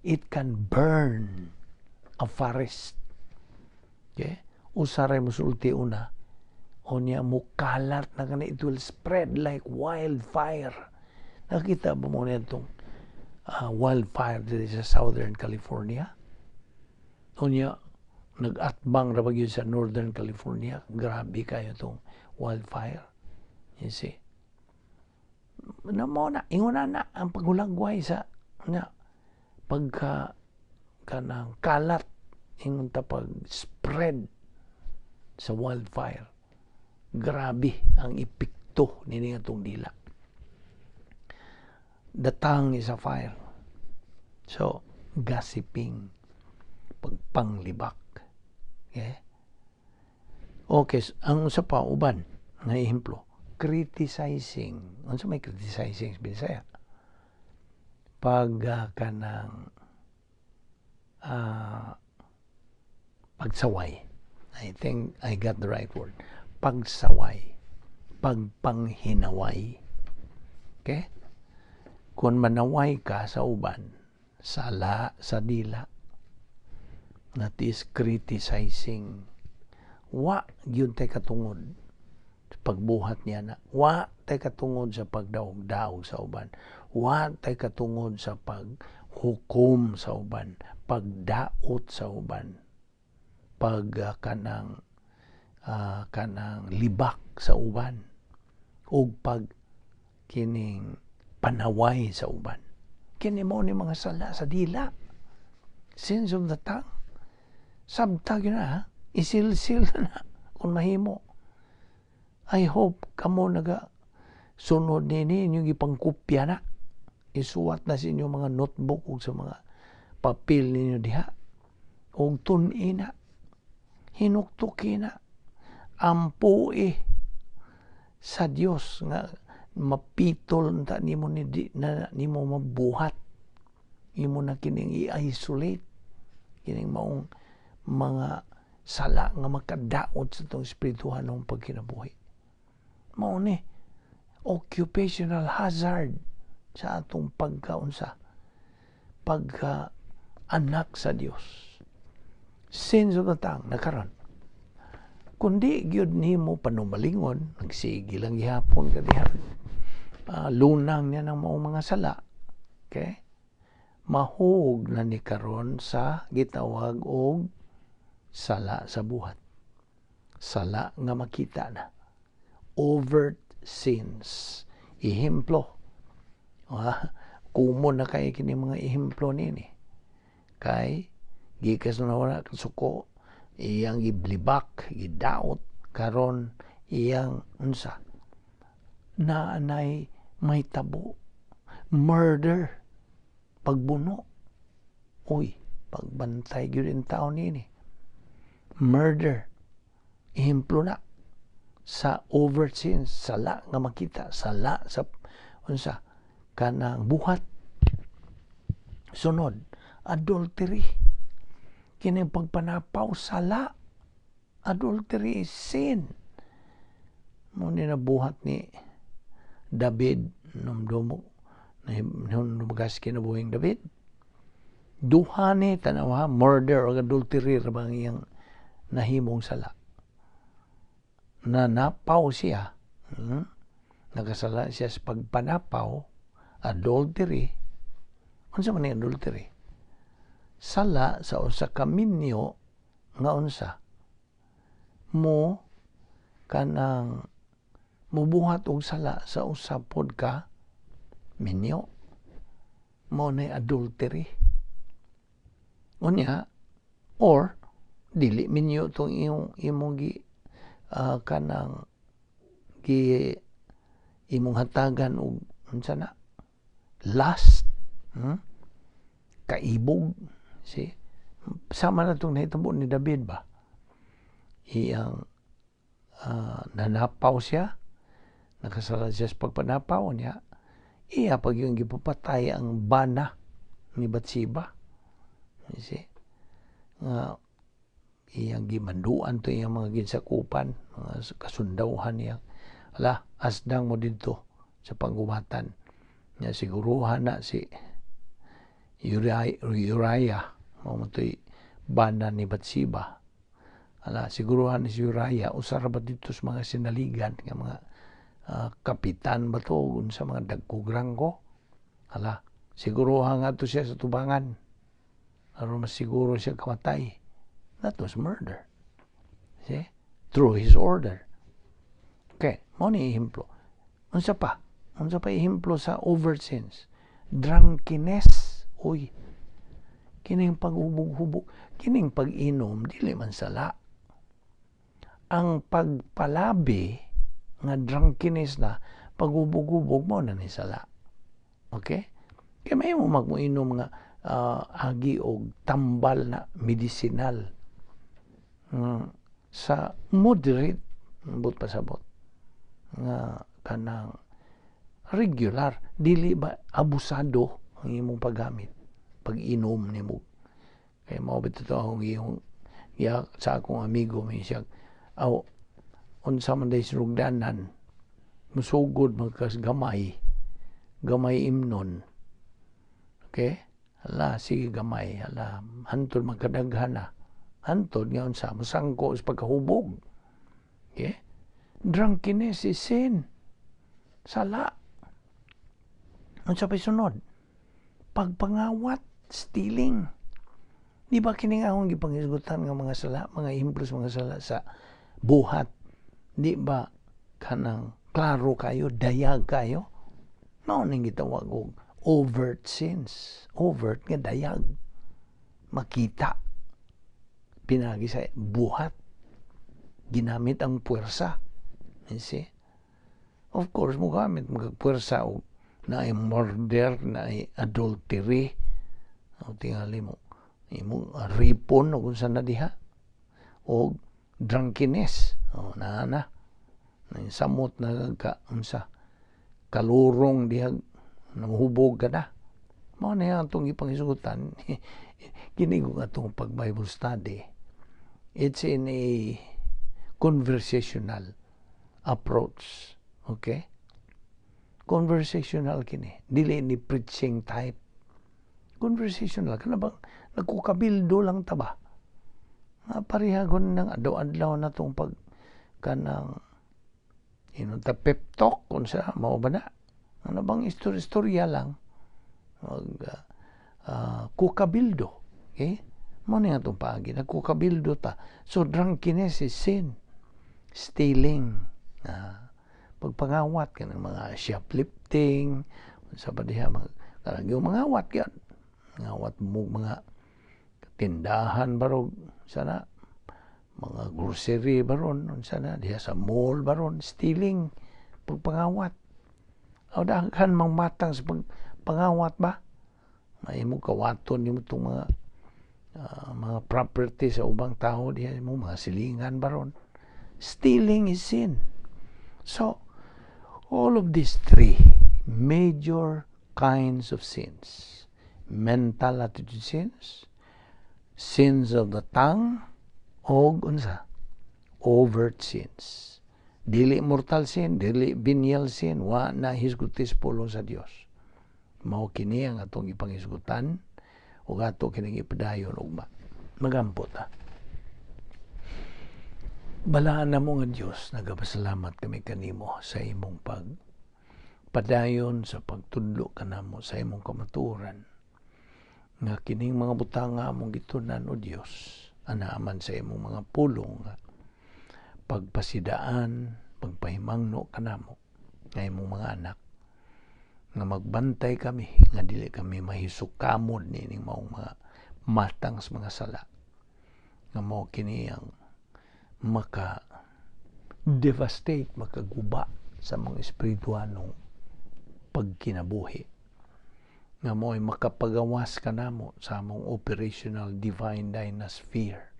It can burn a forest. Okay? Usaray mo sulti una, unya mukalat na kana, it will spread like wildfire. Nakita ba mo nitong wildfire diri sa Southern California? Unya nag-atbang ra ba gyud sa Northern California. Grabe kayo tong wildfire. You see? Na mo na, ingon na ang paghulagway sa nga pagka kanang kalat, ingon ta, pag spread sa wildfire. Grabe ang epekto nini atong dila. The tongue is a fire. So, gossiping, pagpanglibak. Okay? Okay, ang usa pa uban nga ehemplo, criticizing. Unsa may criticizing sa Bisaya? Pag kanang pagsaway. I think I got the right word. Pagsaway. Pagpanghinaway. Okay? Kung manaway ka sa uban, sala sa dila. That is criticizing. Wa gyud tay katungod sa pagbuhat niya na. Wa tay katungod sa pagdaog-daog sa uban. Wa tay katungod sa paghukom sa uban, pagdaot sa uban, pag kanang kanang libak sa uban ug pag kining panaway sa uban. Kini mo ni mga sala sa dila. Sins of the tongue. Sabta gyud na, ha? Isilsil na kung mahimo. I hope kamo naga sunod nini, inyong gipangkopya na. Isuwat na sa inyong mga notebook ug sa mga papel ninyo diha. Ug tun-i na. Hinuktuki na. Ampui sa Dios nga mapitol ta nimo ni di, na nimo mabuhat, imo na kining i-isolate kining maong mga sala nga makadaot sa itong espirituhanong pagkinabuhi. Mao ni occupational hazard sa atong pagkaunsa, pagka anak sa Dios. Sins of the tongue na karon, kundi gyud nimo panumalingon, nagsige lang gihapon ka diha, lunang niya ng maong mga sala, okay, mahug na ni karon sa gitawag og sala sa buhat, sala nga makita na, overt sins. Ehemplo, common na kay kini mga ehemplo nini kay gikas na wala suko, iyang giblibak, gidaot, karon iyang unsa Naanay may tabo. Murder, pagbuno. Uy, pagbantay gyud in taon nini. Murder, ehemplo na sa overt sins, sala nga makita, sala sa unsa kanang buhat. Sunod, adultery. Kini pagpanapaw, sala. Adultery is sin. Mao ni nabuhat ni David, numdumo nahimdumagas kinabuhing David. Duha ni, tanaw ha, murder o adultery ra bang iyang nahimong sala. Nanapaw siya, Nakasala siya sa pagpanapaw, adultery. Unsa man ni adultery? Sala sa usa ka minyo nga unsa mo kanang mubuhat og sala sa usa pod ka minyo. Mao na adultery. Unya or dili minyo tong iyong imong gi kanang gi imong hatagan og unsa na lust, Kaibog, see? Sama na itong nahitabo ni David ba, iyang nanapaw siya, nakasala siya sa pagpanapaw niya, iya pag yung gipapatay ang bana ni Bathsheba, you see? Nga iyang gimanduan to iyang mga ginsakupan, mga kasundawhan niya, ala, asdang mo didto sa panggubatan niya, siguruhan na si Uriah, mao man to'y bana ni Bathsheba. Ala, siguruhan ni si Uriah, usa ra ba didto sa mga sinaligan nga mga kapitan ba to unsa mga dagkog ranggo. Ala, siguruhan nga to siya sa tubangan aron masiguro siya kamatay. That was murder. See? Through his order. Okay, mao ni ehemplo. Unsa pa? Unsa pa ehemplo sa overt sins? Drunkenness. Uy, kining paghubog-hubog, kining pag-inom, dili man sala. Ang pagpalabi nga drunkenness na, paghubog-hubog, mao na ni sala. Okay? Kaya may mo magmoinom nga agi og tambal na medicinal sa moderate, but pasabot nga kanang regular, dili ba abusado ang imong paggamit, pag-inom nimo. Kay mao bitaw to akong iyong ya sa akong amigo, may siya aw unsa man day sinugdanan, musugod magkas gamay gamay imnon. Okay, hala, sige gamay, hala, hantod magkadaghan na, hantod nga unsa, musangko sa pagkahubog. Okay, drunkenness is sin, sala. Unsa pa'y sunod? Pagpangawat, stealing. Di ba kining akong gipanghisgutan nga mga sala, mga ehemplo sa mga sala sa buhat, di ba kanang klaro kayo, dayag kayo? Mao ning gitawag og overt sins. Overt nga dayag. Makita. Pinagi sa buhat. Ginamit ang puwersa. You see? Of course, mo gamit mga puwersa og naay murder, naay adultery. O tingali mo, imong ripon o kung saan na diha. O drunkenness. O na na. Samot na ka unsa kalurong diha, namuhubog ka na. Mao na atong ipangisugutan kini ko atong pag Bible study. It's in a conversational approach. Okay? Conversational kini. Dili ni preaching type. Conversational. Kana bang nagkukabildo lang ta ba? Nga parehagon ng adlaw-adlaw na tong pag kanang inon ta pep talk kung sa mao ba na? Ano bang istorya lang? Mag kukabildo. Okay? Mao ni atong paagi. Nagkukabildo ta. So drunkenness is sin. Stealing. Pagpangawat kanang mga shoplifting, sa pa diha mga kanang yung mangawat gyud. Ngawat mo mga tindahan barog sana, mga grocery baron, unsa na diha sa mall baron, stealing, pagpangawat. Aw daghan mang matang sa pangawat ba? Mahimo kawaton nimo itong mga property sa ubang tao diha mo, mga silingan baron. Stealing is sin. So, all of these three major kinds of sins, mental attitude sins, sins of the tongue, og unsa? Overt sins. Dili mortal sin, dili venial sin, wa na hisgutis pulong sa Dios. Mao kini ang atong ipanghisgutan ug ato kining ipadayon ugma. Magampo ta. Balaan namo nga Dios, nagapasalamat kami kanimo sa imong pag padayon sa pagtudlo kanamo sa imong kamatuoran. Nga kining mga butang nga among gitun-an, o Dios, anaaman sa imong mga pulong nga pagpasidaan, pagpahimangno kanamo nga imong mga anak, nga magbantay kami nga dili kami mahisukamod niining maong mga matang sa mga sala nga mao kini ang maka devastate, makaguba sa mga espirituanong pagkinabuhi, nga mo'y makapagawas kanamo sa among operational divine dynasphere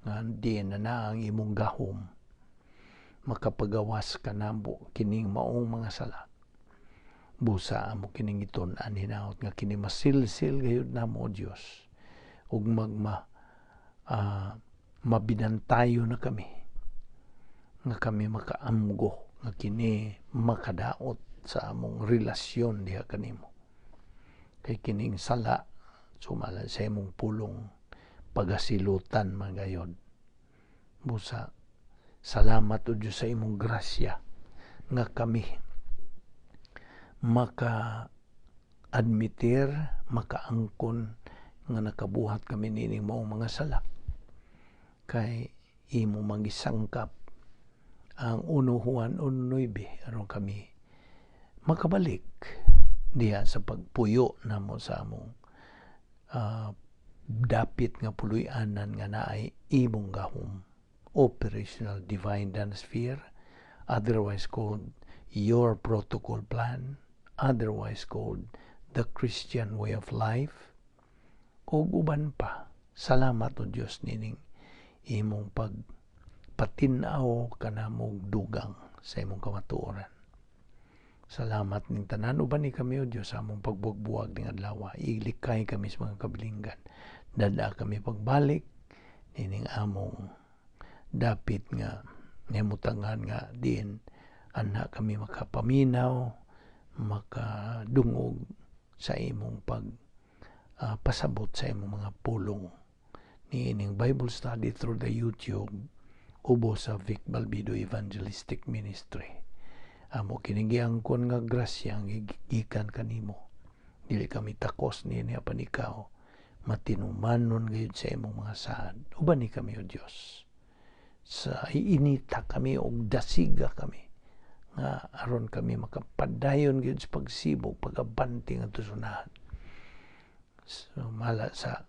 nga di na na ang imong gahom. Makapagawas kanamo kining maong mga sala. Busa amo kining gitun-an hinaot nga kini masilsil gayud namo, o Dios, ug magma mabinantayo na kami nga kami makaamgo nga kini makadaot sa among relasyon diha kanimo, kay kining sala, sumala sa imong pulong, pagasilutan man gayod. Busa salamat, o Dios, sa imong grasya nga kami maka admitir, makaangkon nga nakabuhat kami niining maong mga sala, kay imo mangisangkap ang 1 Juan 1:9 aron kami makabalik diha sa pagpuyo namo sa among dapit nga puloy-anan nga naay imong gahom, operational divine sphere, otherwise called your protocol plan, otherwise called the Christian way of life, ug uban pa. Salamat, o Dios, nining imong pagpatin-aw kanamog dugang sa imong kamatuoran. Salamat ning tanan. Uban ni kami, o Dios, sa among pagbuwag-buwag ning adlaw. Ilikay kami sa mga kabilinggan. Dada kami pagbalik nining among dapit nga nahimutangan nga diin anha kami makapaminaw, makadungog sa imong pag pasabot sa imong mga pulong niining Bible study through the YouTube ubos sa Vic Balbido Evangelistic Ministry. Amo kining giangkon nga grasya ang gikan kanimo. Dili kami takos niini, apan ikaw matinumanon gayud sa imong mga saad. Uban ni kami, o Dios. Sa iinita kami og dasiga kami nga aron kami makapadayon gyud sa pagsibog, pag-abante ngadto sa unahan. So, mala sa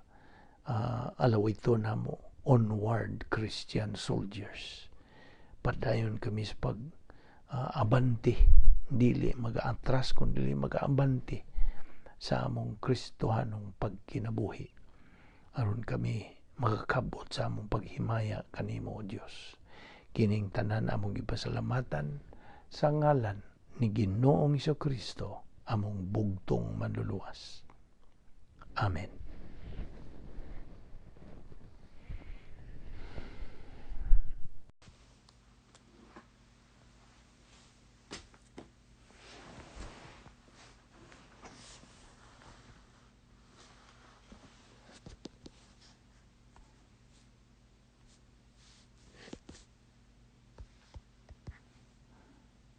alawito namo, onward Christian soldiers. Padayon kami sa pag abante, dili mag-atras kun dili mag-abante sa among Kristohanong pagkinabuhi aron kami makakabot sa among paghimaya kanimo, o Dios. Kining tanan among gipasalamatan sa ngalan ni Ginoong Kristo, among bugtong Manluluwas. Amen.